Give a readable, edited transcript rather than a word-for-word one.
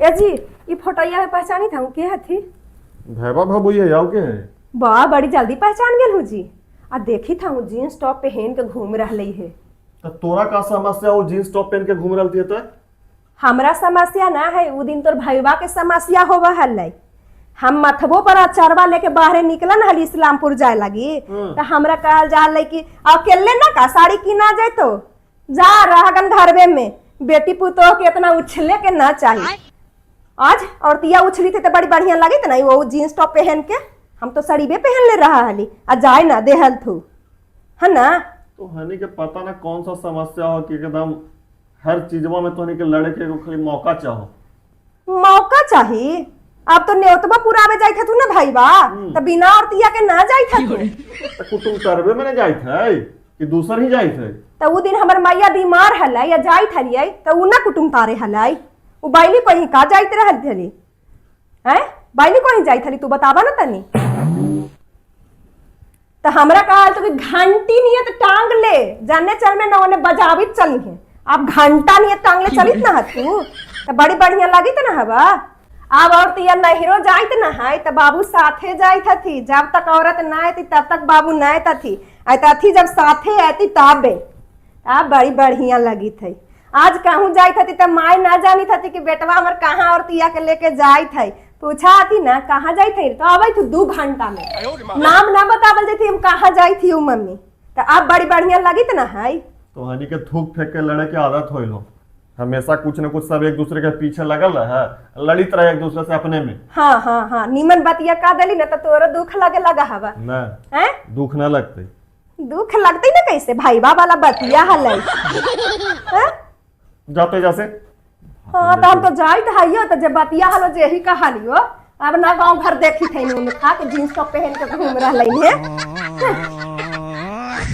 ए जी, ई फोटोया में पहचानी था के हथी? भैबा भबुई है, आओ के है? बा, बड़ी जल्दी पहचान गेल हूँ जी। आ देखी था हूँ, जीन्स टॉप पहन के घूम रहली है। तो तोरा का समस्या हो, जीन्स टॉप पहन के घूम रहती है तो? हमरा समस्या ना है, उ दिन तोर भैया के समस्या होवा हलै। हम मथबो पर अचरवा लेके बाहरे निकलन हली इस्लामपुर जाए लगी, तो हमरा कहल जा हलै कि अकेले ना का साड़ी किना जाए, तो जा रहगन घरवे में, बेटी पुतोह के इतना उछले के ना चाहिए। आज औरतिया उछली थी तो बड़ी बढ़िया लगी ना वो जीन्स टॉप पहन के। हम तो साड़ीबे पहन ले रहा हली, आ जाए ना देहल थू है ना। तो हनी के पता ना कौन सा समस्या हो कि एकदम हर चीजवा में तोहनी के लड़े के एगो खाली मौका चाहो। मौका चाहिए? अब तो न्योतबा पुरावे जाइत हतू ना भाईबा, तो बिना औरतिया के ना जाइत हतू। तो कुटुम करबे में ना जाइत है कि दूसर ही जाइत है? तो उ दिन हमर मैया बीमार हलै या जाइत हलियै, तो उ ना कुटुम तारे हलै? उ बैली कहीं का जाइत रहल हली? हैं, बैली कहीं जाइत हली? तू बताबा ना तनी। तो हमरा कहल तो कि घंटी नियत टांग ले, जाने चल में ना ओने बजावित चली है। अब घंटा नियत टांग ले चलित ना हतू तो बड़ी बढ़िया लगी ना हवा। अब और या नहिरो जाइत ना है तो बाबू साथे जाइत हथी। जब तक औरत ना आती तब तक बाबू ना आती थी, आती जब साथे आती तबे अब बड़ी बढ़िया लगी थी। आज कहूँ जाइत हती तो माय ना जानी थी कि बेटवा हमर कहाँ औरतिया के लेके जाइत है। पूछा आती ना, कहाँ जाइत है? तो आबै तू 2 घंटा में, नाम ना बतावल जैती हम कहाँ जाइत थी मम्मी। तो अब बड़ी बढ़िया लगी ना है। तो हनी के थूक फेंक के लड़े के आदत होइल हो, हमेशा कुछ न कुछ सब एक दूसरे के पीछे लगल रहे, लड़ित रहे एक दूसरे से अपने में। हाँ, नीमन बतिया का देली ना तो तोरा दुख लगे लगा हवा। ना। हैं? दुख ना लगते। दुख लगते ना कैसे? भाईबा वाला बतिया हलै, हैं? जाते जैसे। हाँ, तो हम तो जाइत हइयो, तो जब बतिया हलो जे ही कहालियो। अब ना गांव घर देखी थे, उन खा के जींस टॉप पहन के घूम रहलै है।